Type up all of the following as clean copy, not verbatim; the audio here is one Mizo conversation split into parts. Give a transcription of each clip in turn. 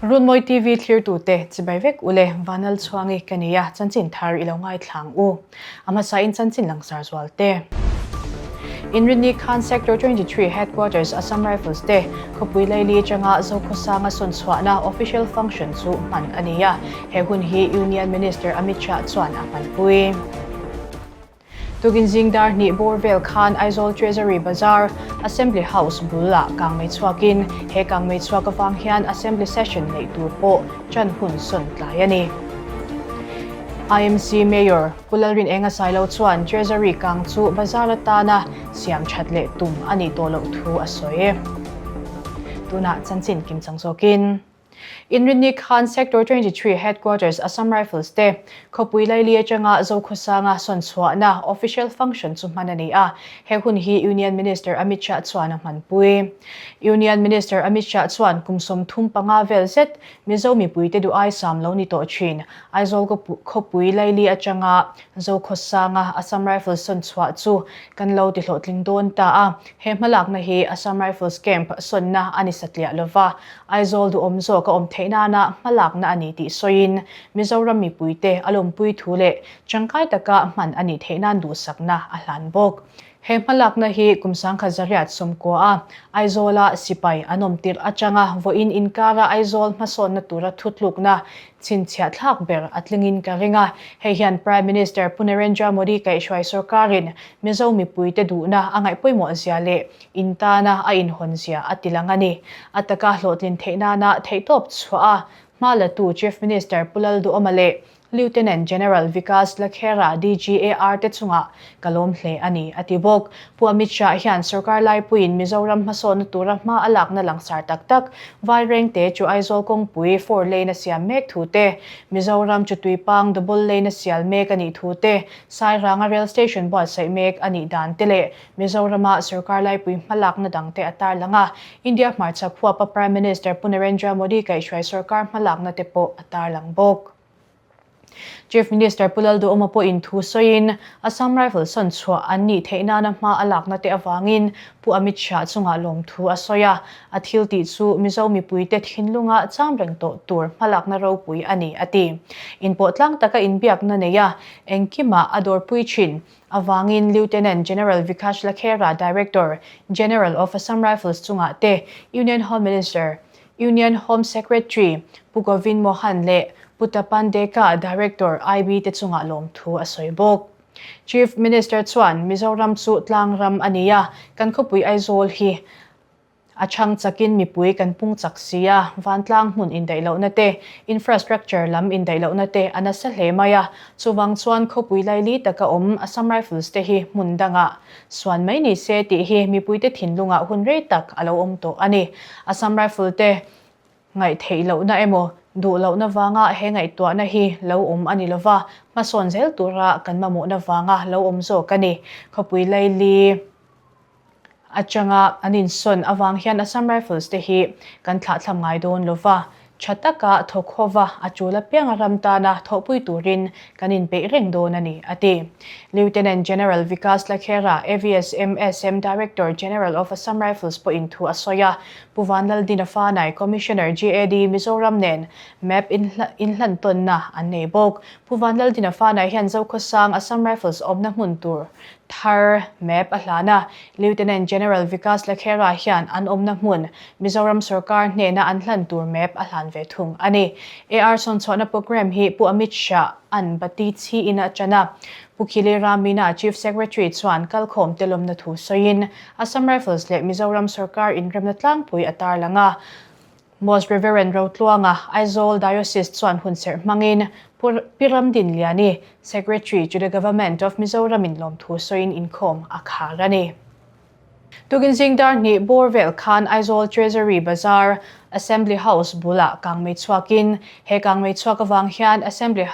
Runmawi TV thlirtute chibai vek ule Vanal Chhuangi ka nia chanchin thar i lo ngaithlang u. A hmasain chanchin langsar zual te. Inrinni khan Sector 23 Headquarters Assam Rifles te khawpui laili atanga Zokhawsanga sawn chhuahna official function chu hman a ni a, he hun hi Union Minister Amit Shah chuan a hmanpui. Tukin zing dar hnih bawr vel khan Aizawl Treasury Bazar, Assembly House bulah kangmei chhuakin he kangmei chhuak avang hian Assembly Session neih tur pawh ṭan hun sawn tlai a ni. IMC Mayor Pu Lalrinenga Sailo chuan Treasury kang chu bazar atana siam ṭhat leh tum a nih tawh loh thu a sawi. Tunah chanchin kim chang zawkin. Inrinni khan Sector 23 Headquarters Assam Rifles te khawpui laili atanga Zokhawsanga sawn chhuahna official function chu hman a ni a, he hun hi Union Minister Amit Shah chuan a hmanpui. Union Minister Amit Shah chuan kum 35 vel zet Mizo mipuite duh ai sam lo ni tawh thin. Aizawl khawpui laili atanga Zokhawsanga Assam Rifles sawn chhuah chu kan lo ti hlawhtling dawn ta a, he hmalakna hi Assam Rifles camp sawnna a ni satliah lova, Aizawl duhawm zawk a awm theih nana hmalakna a ni tih sawiin Mizoram mipuite a lawmpui thu leh tangkai taka hman a nih theih nan duhsakna a hlan bawk. He hmalakna hi kum 1990 a Aizawla sipai an awm tirh atanga vawiin inkara Aizawl hmasawnna tura thutlukna chhinchhiah thlak ber a tlingin ka ring a. Hei hian Prime Minister Pu Narendra Modi kaihhruai sorkarin Mizo mipuite duhna a ngaihpawimawh zia leh intana a inhawn zia a tilang a ni. A taka hlawhtlin theih nana theihtawp chhuah a hma latu Chief Minister Pu Lalduhoma leh Lieutenant General Vikas Lakhera DGAR te chungah ka lawm hle a ni, a ti bawk. Pu Amit Shah hian sorkar laipuiin Mizoram hmasawnna tura hma a lakna langsar tak tak Vairengte chu Aizawl kawngpui four lane a siam mek thu te, Mizoram chu Tuipang double lane a sial mek a nih thu te, Sairanga rail station buatsaih mek a nih dan te leh Mizorama sorkar laipui hmalakna dangte a tarlang a, India hmarchhak huapa Prime Minister Pu Narendra Modi kaihhruai sorkar hmalakna te pawh a tarlang bawk. Chief Minister Pu Lalduhoma pawhin thu sawiin, Assam Rifles sawn chhuah an nih theih nana hma a lakna te avangin Pu Amit Shah chungah lawmthu a sawi a, a thil tih chu Mizo mipuite thinlunga cham reng tawh tur hmalakna ropui a ni, a ti. Inpawh tlang taka inbiakna nei a, engkimah a dawrpui thin avangin Lieutenant General Vikash Lakhera, Director General of Assam Rifles chungah te Union Home Minister Union Home Secretary Pu Govind Mohan leh Pu Tapan Deka, Director, IB te chungah lawmthu a sawi bawk. Chief Minister chuan Mizoram chu tlang ram a ni a, kan khawpui Aizawl hi a chhang chakin mipui kan pung chak si a, vantlang hmun indaih lohna te, infrastructure lam indaih lohna te a nasa hle mai a, chuvang chuan khawpui laili taka awm Assam Rifles te hi hmun dangah Suan mai ni se tih hi mipuite thinlungah hun rei tak a lo awm tawh a ni. Assam Rifle te ngaihtheih lohna emaw duh lohna vanga he ngaihtuahna hi lo awm a ni lova, hmasawn zel tura kan mamawhna vanga lo awm zawk a ni. Khawpui laili atanga an insawn avang hian Assam Rifles te hi kan thlahthlam ngai dawn lova, Tha taka thawk hova a tul apianga ram tana thawhpui turin kan inpeih reng dawn a ni, a ti. Lieutenant General Vikas Lakhera, AVSM SM Director General of Assam Rifles pawhin thu a sawi a, Pu Vanlaldina Fanai, Commissioner GAD Mizoram nen map inhlantawnna an nei bawk. Pu Vanlaldina Fanai hian Zokhawsang Assam Rifles awmna hmun tur thar map a hlan a, Lieutenant General Vikas Lakhera hian an awmna hmun Mizoram sorkar hnena an hlan tur map a hlan ve thung a ni. AR sawnchhuahna programme hi Pu Amit Shah an Bati chhiin a ṭan a, Pu Khili Ramina Chief Secretary chuan kalkhawm te lawmna thu sawiin Assam Rifles leh Mizoram sorkar inremna tlangpui a tarlang a. Most Reverend Rotluanga, Aizawl Diocese chuan hunserh hmangin Pu Pi Ramdinliani, Secretary to the Government of Mizoram in lawmthu sawiin inkhawm a khar a ni. Tukin zing dar hnih bawr vel khan Aizawl Treasury Bazar, Assembly House bulah kangmei chhuakin he kangmei chhuak avang hian Assembly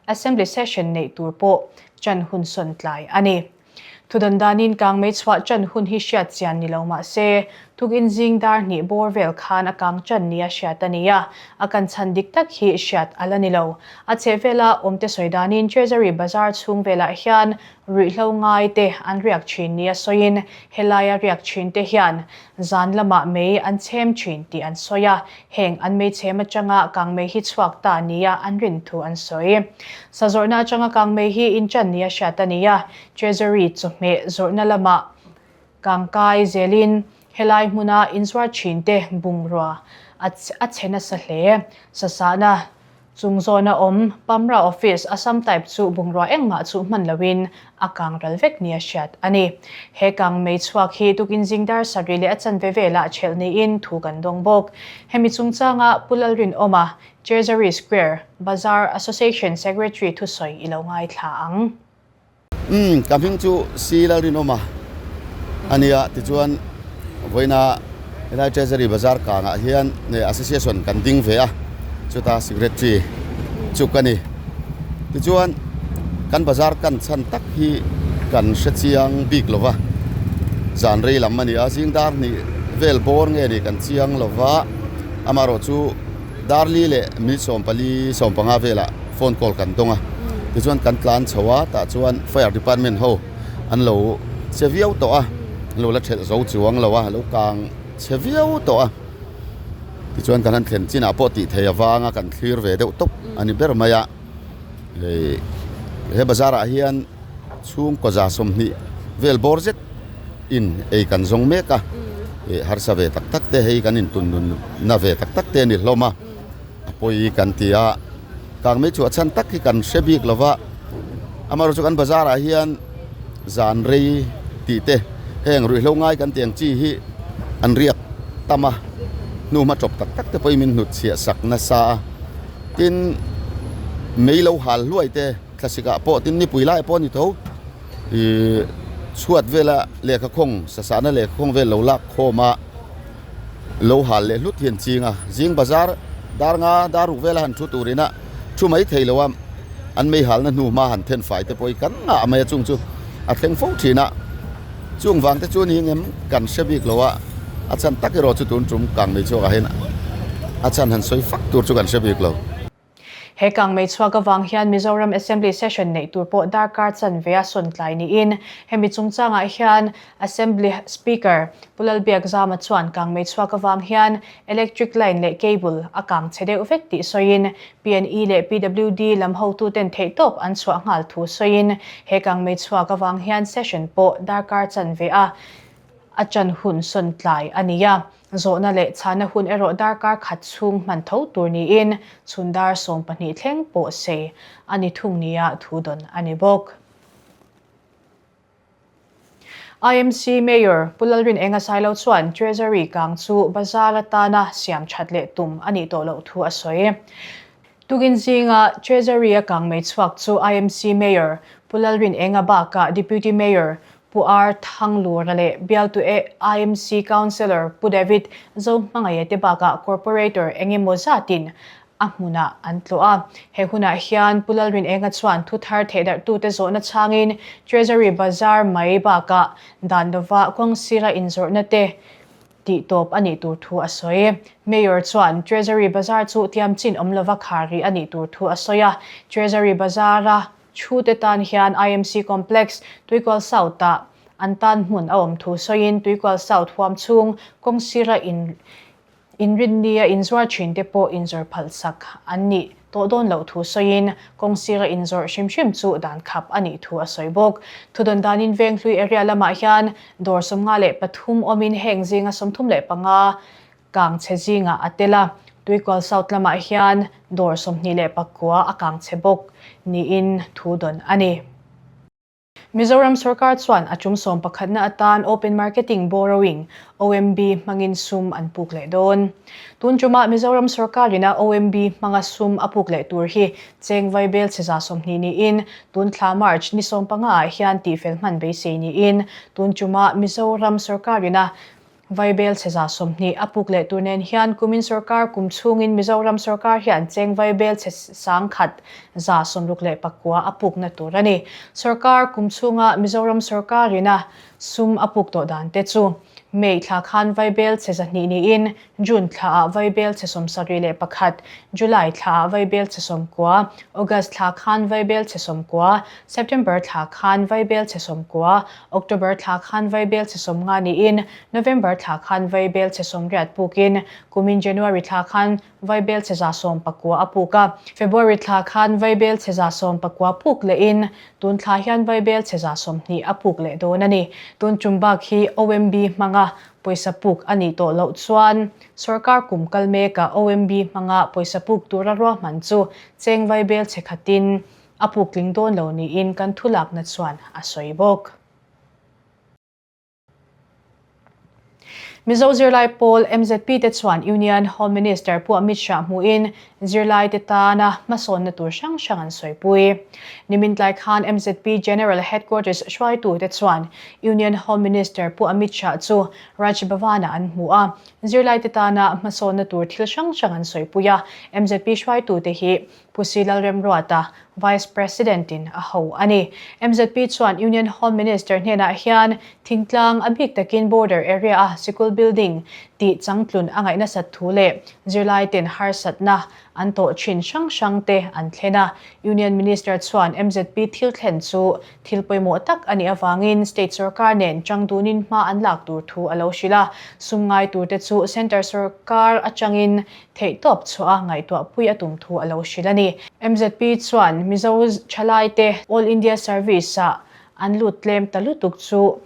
Assembly Session neih tur pawh chan hun sawn tlai a ni. Thudan danin kangmei chhuah chan hun hi hriat chian ni lo mah se, Tukin zing dar hnih bawr vel khan a kang ṭan nia hriat a ni a, a kan chhan dik tak hi hriat a la ni lo. A chhehvela awmte sawi danin Treasury Bazar chhung velah hian ruihhlo ngai te an riak ṭhin nia sawiin helaia riak ṭhin te hian zan lamah mei an chhem ṭhin tih an sawi a, heng an mei chhem aṭanga kangmei hi chhuak ta nia an rin thu an sawi. Sa zawrhna aṭanga kangmei hi inṭan nia hriat a ni a, Treasury chawhmeh zawrhna lamah Kangkai zelin helai hmuna inzuar thinte bungrua a chhe nasa hle. Sasahna chung zawna awm Pamra Office Assam Type chu bungrua engmah chu hman loin a kang ral vek nia hriat a ni. He kang mei chhuak hi tukin zingdar sarih leh a chanve velah chelh niin thu kan dawng bawk. Hemi chungchanga Pu Lalrinawma, Treasury Square Bazar Association Secretary thusawi i lo ngaithla ang. Umm, ka hming chu C Lalrinawma a nia, tichuan vawiina helai Treasury Bazar kangah hian Association kan ding ve a, chuta Secretary chu ka ni. Tichuan kan bazar kan chhan tak hi kan hre chiang bik lo va, zan rei lam a ni a, zing dar hnih vel bawr nge ni kan chiang lo va, amaherawhchu Darli leh mi 14, 15 velah phone call kan dawng a, tichuan kan tlan chho a, tah chuan fire department ho an lo che viau tawh a, an lo la thelh zo chuang lo a, a lo kang chhe viau tawh a, tichuan kan han thlen chinah pawh tih thei avanga kan thlir ve deuh tawp a ni ber mai a, hei he bazar ah hian chhungkaw za 20 vel bawr zet in ei kan zawng mek a, ih harsa ve tak tak te hei kan intun nun na ve tak tak te a ni hlawm a. A pawi kan ti a, kangmei chhuah chhan tak hi kan hre bik lo va, amaherawhchu chu kan bazar ah hian zan rei tih te heng ruihhlo ngai kan tih ang chi hi an riak tam a, hnu hma tawp tak tak te pawhin min hnut chhiah sak nasa a, tin mei lo hal hluai te thlasik ah pawh tin nipui lai pawh a ni tho ih chhuat vela lehkha khawng sasahna lehkha khawng vel lo lak khawm a. Lo hal leh hlut hian ching a, zing bazar dar nga dar ruk vela han thu turin a thu mai thei lo a, an mei halna hnu hma han then fai te pawh hi kan ngah mai a chung chu a thleng fo thin a, chung vang te chu ni ngem kan hre bik lo a, a chhan tak erawh chu tun tum kang mei chhuakah hian a chhan han sawi fak tur chu kan hre bik lo. He kangmei chhuak avang hian Mizoram Assembly Session neih tur pawh darkar chanve a sawn tlai niin hemi chungchangah hian Assembly Speaker Pu Lalbiakzama chuan kangmei chhuak avang hian electric line leh cable a kang chhe deuh vek tih sawiin PNE leh PWD lam hotuten theihtawp an chhuah nghal thu sawiin he kangmei chhuak avang hian session pawh darkar chanve a a ṭan hun sawn tlai a ni a. Zawhna leh chhana hun erawh darkar khat chhung hman tho tur niin chhun dar 12 thleng pawh sei a ni thung nia thu dawn a ni bawk. IMC Mayor Pu Lalrinenga Sailo chuan Treasury kang chu bazar atana siam that leh tum a nih tawh loh thu a sawi. Tukin zinga Treasury-a kang mei chhuak chu IMC Mayor Pu Lalrinenga bakah Deputy Mayor Pu R. Thanglura leh bialtu IMC Councillor Pu David Zohmangaia te bakah Corporator eng emaw zatin a hmunah an tlawh a. He hunah hian Pu Lalrinenga chuan thu thar thehdarhtute zawhna chhangin Treasury Bazar mai bakah dan lova kawngsira inzawrhna te tih tawp a nih tur thu a sawi. Mayor chuan Treasury Bazar chu tiam chin awm lova khar rih a nih tur thu a sawi a. Treasury Bazar-a Chhute tan hian IMC Complex, Tuikual South-ah an tan hmun a awm thu sawiin Tuikual South huam chhung kawng sira in inrinnia inzuar thin te pawh inzawr phalhsak an nih tawh dawn loh thu sawiin kawng sira inzawrh hrim hrim chu dan khap a nih thu a sawi bawk. Thudawn danin Venghlui area lamah hian dawr 53 awmin heng zinga 35 Kang chhe zingah a tel a, Tuikual South lamah hian dawr 29 a kang chhe bawk niin thu dawn a ni. Mizoram sorkar chuan a tum sawmpakhatna atan Open Marketing Borrowing, OMB, hmangin sum an puk leh dawn. Tun tumah Mizoram sorkarina OMB hmanga sum a puk leh tur hi cheng vaibel chhe 20 niin tun thla March ni 15 ah hian tihfel hman beisei niin tun tumah Mizoram sorkarina Vaibel chhe 20 a puk leh tur nen hian kumin sorkar kum chhungin Mizoram sorkar hian cheng vaibel chhe 1169 a pukna tur a ni. Sorkar kum chhunga Mizoram sorkarina sum a puk tawh dan te chu. May thla khan vaibel chhe 200 niin June thlaah vaibel chhe 71, July thlaah vaibel chhe 90, August thla khan vaibel chhe 90, September thla khan vaibel chhe 90, October thla khan vaibel chhe 50 niin November thla khan vaibel chhe 80 pukin kumin January thla khan vaibel chhe 119 a puk a. February thla khan vaibel chhe 119 puk lehin tun thla hian vaibel chhe 20 a puk leh dawn a ni. Tun tum bak hi OMB hmanga pawisa puk a nih tawh loh chuan sorkar kum kal mekah OMB hmanga pawisa puk tura ruahman chu cheng vaibel chhe khatin a puk tling dawn lo niin kan thulakna chuan a sawi bawk. Mizo zirlai pawl MZP te chuan Union Home Minister Pu Amit Shah hmuhin zirlai te tana hmasawnna tur hrang hrang an sawipui. Nimin tlai khan MZP General Headquarters hruaitu te chuan Union Home Minister Pu Amit Shah chu Raj Bhavan-ah an hmu a, zirlai te tana hmasawnna tur thil hrang hrang an sawipui a. MZP hruaitu te hi Pu Si Lalremruata, Vice President in a ho a ni. MZP chuan Union Home Minister hnenah hian thingtlang a bik takin border area a sikul building tih changtlun a ngaih nasat thu leh zirlai ten harsatna an tawh thin hrang hrang te an thlen a. Union Minister chuan MZP thil thlen chu thil pawimawh tak a nih avangin state sorkar nen chang dunin hma an lak tur thu a lo hrilh a. Sum ngai turte chu Centre sorkar atangin Theihtawp chhuah a ngaihtuahpui a tum thu a lo hrilh a ni. MZP chuan Mizo thalaite All India Service-ah an lut tlem ta lutuk chu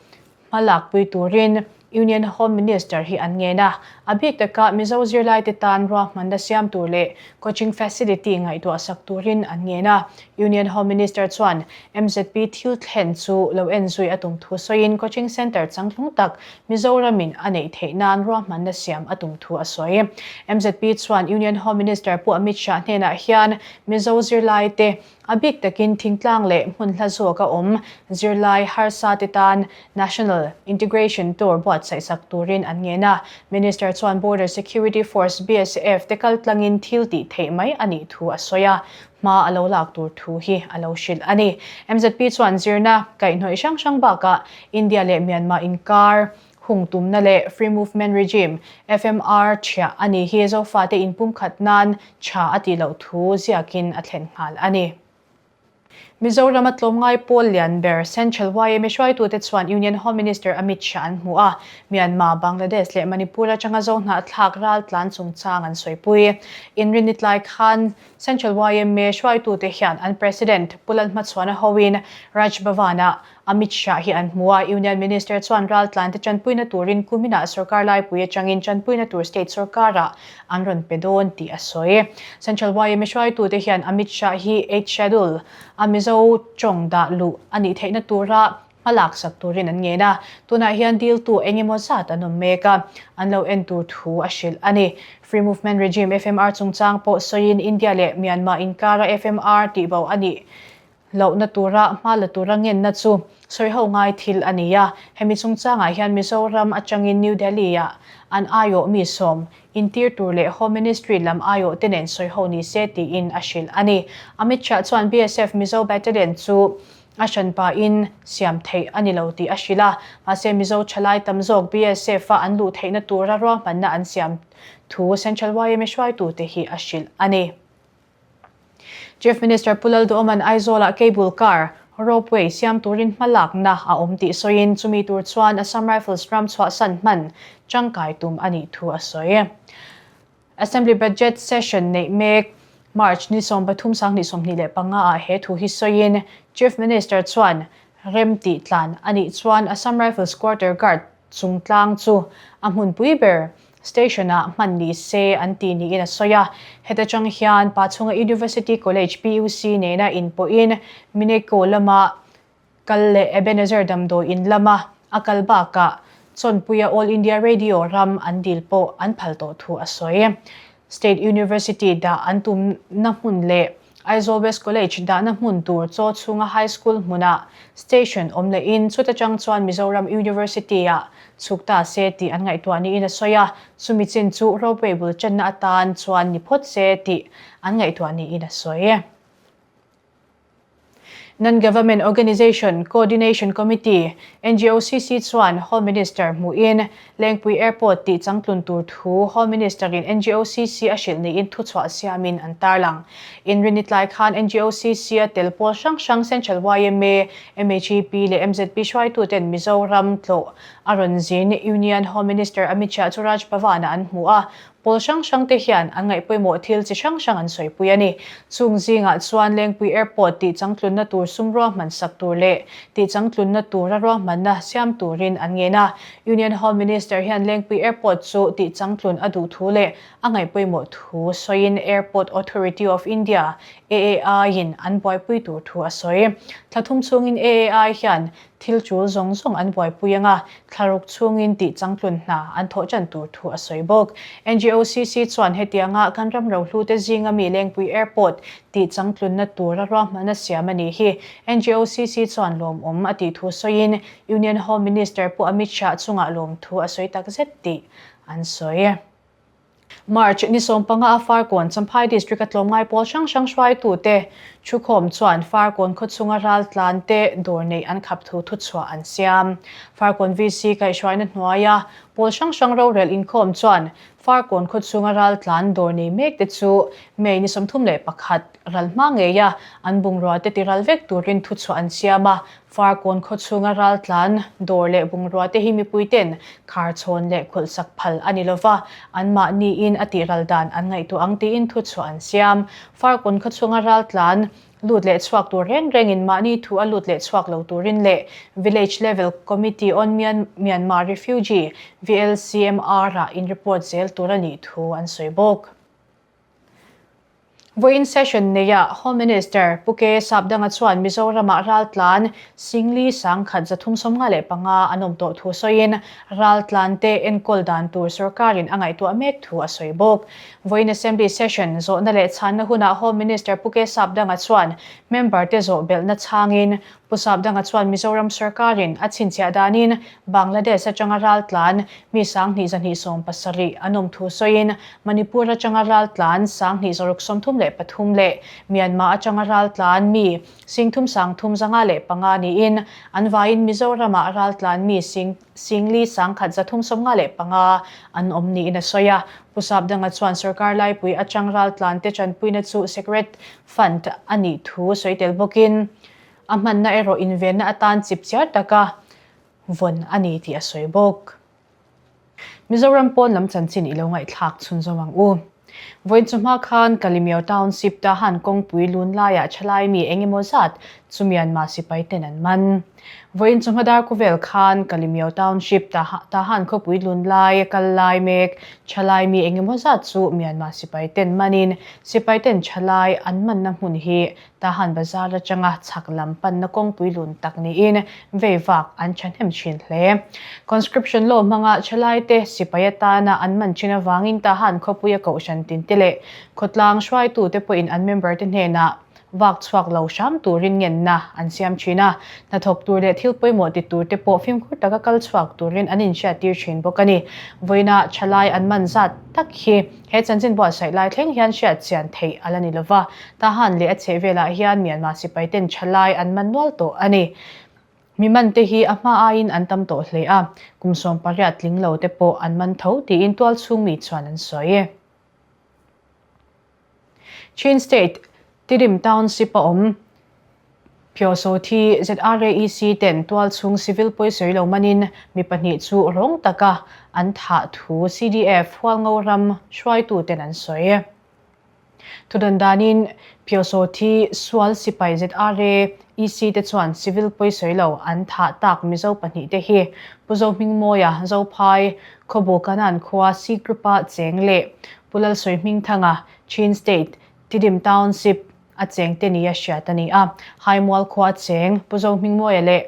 hma lakpui turin Union Home Minister hi an ngen a. A bik takah Mizo zirlaite tan ruahmanna siam tur leh coaching facility ngaihtuah sak turin an ngen a. Union Home Minister chuan MZP thil thlen chu lo en zui a tum thu sawiin coaching centre changtlung tak Mizoramin a neih theih nan ruahmanna siam a tum thu a sawi. MZP chuan Union Home Minister Pu Amit Shah hnenah hian Mizo zirlaite, a bik takin thingtlang leh hmun hla zawka awm zirlai harsa te tan National Integration Tour buatsaih sak turin an ngen a. Minister chuan Border Security Force, BSF, te kaltlangin thil tih theih mai a nih thu a sawi a. Hma a lo lak tur thu hi a lo hrilh a ni. MZP chuan zirna kaihhnawih hrang hrang bakah India leh Myanmar inkar hung tumna leh Free Movement Regime, FMR, thiah a ni hi Zofate inpumkhat nan tha a tih loh thu ziakin a thlen nghal a ni. Mizorama tlawmngai pawl lian ber Central yma hruaitute chuan Union Home Minister Amit Shah an hmu a, Myanmar, Bangladesh leh Manipur atanga Zohnahthlak raltlan chungchang an sawipui. Inrinni tlai khan Central yma hruaitute hian an President Pu Lalhmachhuana hoin Raj Bhavan-ah Amit Shah hi an hmu a, Union Minister chuan raltlante tanpuina turin kuminah sorkar laipui atangin tanpuina tur state sorkarah an rawn pe dawn tih a sawi. Central yma hruaitute hian Amit Shah hi Eighth Schedule a Mizo tawng dah luh a nih theihna tura hma laksak turin an ngen a, tunah hian diltu eng emaw zat an awm mek a, an lo en tur thu a hrilh a ni. Free Movement Regime, FMR, chungchang pawh sawiin India leh Myanmar inkara FMR tihbo a nih lohna tura hma la tura ngenna chu sawiho ngai thil a ni a, hemi chungchangah hian Mizoram atangin New Delhi-ah an aiawh mi sawm intir tur leh Home Ministry lam aiawh te nen sawiho ni se tiin a hrilh a ni. Amit Shah chuan BSF Mizo Battalion chu a hran pahin siam theih a ni lo tih a hrilh a, mahse Mizo thalai tam zawk BSF-a an luh theihna tura ruahmanna an siam thu Central yma hruaitute hi a hrilh a ni. Chief Minister Pu Lalduhawma'n Aizawl-ah cable car, ropeway, siam turin hmalakna a awm tih sawiin chumi tur chuan Assam Rifles ram chhuahsan hman tangkai tum a nih thu a sawi. Assembly Budget Session neih mek March ni 13 2025 ah he thu hi sawiin Chief Minister chuan rem tih tlan a nih chuan Assam Rifles Quarter Guard chungtlang chu a hmunpui ber station-ah hman ni se an ti niin a sawi a. Heta chang hian Pachhunga University College, PUC, nena inpawhin Mineko lama kal leh Ebenezer damdawi in lama a kal bakah Chawnpuia All India Radio ram an dil pawh an phal tawh thu a sawi. State University dah an tumna hmun leh Aizawl West College dahna hmun tur chaw chhunga High School hmunah station awm lehin chuta chang chuan Mizoram University-ah chhuk ta se tih an ngaihtuah niin a sawi a, chumi chin chu ropeway bul channa atan chuan ni phawt se tih an ngaihtuah niin a sawi. Non-Government Organisation Coordination Committee, NGOCC, chuan Home Minister hmuhin Lengpui Airport tih changtlun tur thu Home Minister-in NGOCC a hrilh niin thuchhuah siamin an tarlang. Inrinni tlai khan NGOCC a tel pawl hrang hrang Central yma, MHEP leh MZP hruaituten Mizoram tlawh a rawn zin Union Home Minister Amit Shah chu Raj Bhavan-ah an hmu a, Pawl hrang hrang te hian an ngaihpawimawh thil chi hrang hrang an sawipui a ni. Chung zingah chuan Lengpui Airport tih changtlunna tur sum ruahman sak tur leh tih changtlunna tura ruahmanna siam turin an ngen a. Union Home Minister hian Lengpui Airport chu tih changtlun a duh thu leh a ngaihpawimawh thu sawiin Airport Authority of India, AAI, in an buaipui tur thu a sawi. Thla thum chhungin AAI hian Thil tul zawng zawng an buaipui anga thlaruk chhungin tih changtlun hna an thawh tan tur thu a sawi bawk. NGOCC chuan hetianga kan ram rohlute zinga mi Lengpui Airport tih changtlunna tura ruahmanna siam a ni hi NGOCC chuan lawmawm a tih thu sawiin Union Home Minister Pu Amit Shah chungah lawmthu a sawi takzet tih an sawi. March ni 15 a Farkawn Champhai District a tlawmngai pawl hrang hrang hruaitute thukhawm chuan Farkawn khawchhunga raltlan te dawr neih an khap thu thuchhuah an siam. Farkawn VC kaihhruaina hnuaia pawl hrang hrang rorel inkhawm chuan Farkawn khawchhunga raltlan dawr nei mek te chu May ni 31 ral hma ngeia an bungrua te ti ral vek turin thuchhuah an siam a, Farkawn khawchhunga raltlan dawr leh bungrua te hi mipuiten kharchhawn leh khawlhsak phal a ni lova, anmahniin a tihral dan an ngaihtuah ang tiin thuchhuah an siam. Farkawn khawchhunga raltlan lut leh chhuak tur reng rengin mahni thu a lut leh chhuak lo turin leh Village Level Committee on Myanmar Refugee, VLCMR, ah in report zel tur a nih thu an sawi bawk. Vawiin session neiah Home Minister Pu K Sapdanga chuan Mizoramah raltlan Singli 10,355 an awm tawh thu sawiin raltlante enkawl dan tur sorkarin a ngaihtuah mek thu a sawi bawk. Vawiin Assembly session zawhna leh chhanna hunah Home Minister Pu K Sapdanga chuan member te zawh belhna chhangin Pu Sapdanga chuan Mizoram sorkarin a chhinchhiah danin Bangladesh atanga raltlan mi 2270 an awm thu sawiin Manipur atanga raltlan 2633 leh Myanmar atanga raltlan mi 3305 niin an vaiin Mizoramah raltlan mi 4175 an awm niin a sawi a. Pu Sapdanga chuan sorkar laipui atang raltlante tanpuina chu Secret Fund a nih thu sawi tel bawkin a hmanna erawh invenna atan chip chiar taka vawn a ni tih a sawi bawk. Mizoram pawn lam chanchin i lo ngaihthlak chhunzawm ang u. Vawiin chu hma khan Kalimyo Township Tahan kawngpui lun laiah thalai mi eng emaw zat chu Myanmar sipai ten an man. Vawiin chu hma dar kuvel khan Kalimyo Township Tahan khawpui lun lai a kal lai mek thalai mi eng emaw zat chu Myanmar sipai ten manin sipai ten thalai an manna hmun hi Tahan bazar atanga chhak lam panna kawngpui lun tak niin vei vak an thahnem thin hle. Conscription law hmanga thalaite sipai atana an man thin avangin Tahan khawpuia kohhran tinte leh khawtlang hruaitute pawhin an member te hnenah vak chhuak lo hram turin ngenna an siam thin a, hnathawk tur leh thil pawimawh ti tur te pawh fimkhur taka kal chhuak turin an inhriattir thin bawk a ni. Vawiina thalai an man zat tak hi He chanchin buatsaih lai thleng hian hriat chian theih a la ni lova, Tahan leh a chheh velah hian Myanmar sipai ten tha lai an man nual tawh a ni. Mi man te hi a hma aiin an tam tawh hle a, kum 18 tling lo te pawh an man tho tiin tual chhung mi chuan an sawi. Chin State Tidim Township a awm Phyosothi ZRAEC ten tualchhung civil pawisawi lo manin mi pahnih chu rawng taka an thah thu CDF Hualngo ram hruaitu ten an sawi. Thudan danin Phyosothi sual sipai ZRAEC te chuan civil pawisawi lo an thah tak Mizo pahnih te hi Pu Zohmingmawia Zophai Khawbu Kanan khua C Group-a cheng leh Pu Lalsawihmingthanga Chin State Tidim Township a cheng te nia hriat a ni a. Haimual khua cheng Pu Zohmingmawia leh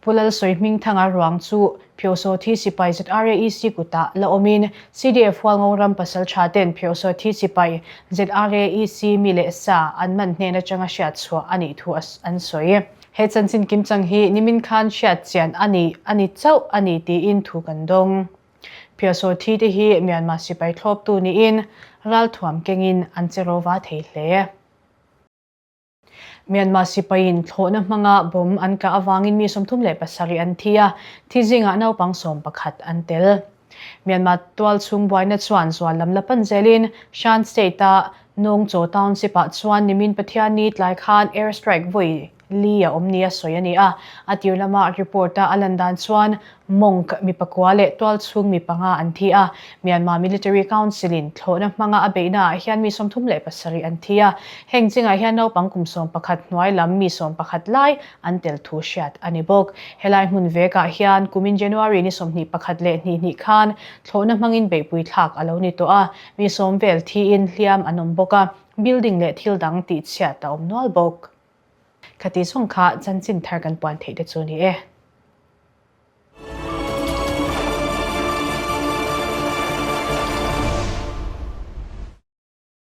Pu Lalsawihmingthanga ruang chu Phyosothi sipai ZRAEC kutah la awmin CDF Hualngo ram pasal tha ten Phyosothi sipai ZRAEC mi leh sa an man hnen atanga hriat chhuah a nih thu an sawi. He chanchin kimchang hi nimin khan hriat chian a ni a ni chauh a ni tiin thu kan dawng. Phiasaw thi te hi Myanmar sipai thlawptu niin ralthuam kengin an che rova thei hle. Myanmar sipaiin thlawhna hmanga bomb an kah avangin mi 37 an thi a, thi zingah naupang 11 an tel. Myanmar tualchhung buaina chuan zual lam la pan zelin Shan State-a Nawngchaw Township-ah chuan nimin Pathianni tlai khan air strike vawi li a awm nia sawi a ni a. A tir lama report-a a lan dan chuan Monk mi pakua leh tualchhung mi panga an thi a. Myanmar Military Council-in thlawhna hmanga a beihnaah hian mi 37 an thi a. Heng chingah hian naupang kum 11 hnuai lam mi 11 lai an tel thu hriat a ni bawk. Helai hmun vekah hian kumin January ni 21 leh hnih hnih khan thlawhna hmangin beihpui thlak a lo ni tawh a, mi sawm vel thiin hliam an awm bawk a, building leh thil dang tihchhiat a awm nual bawk. Khati zawng kha chanchin thar kan puan theih te chu a ni e.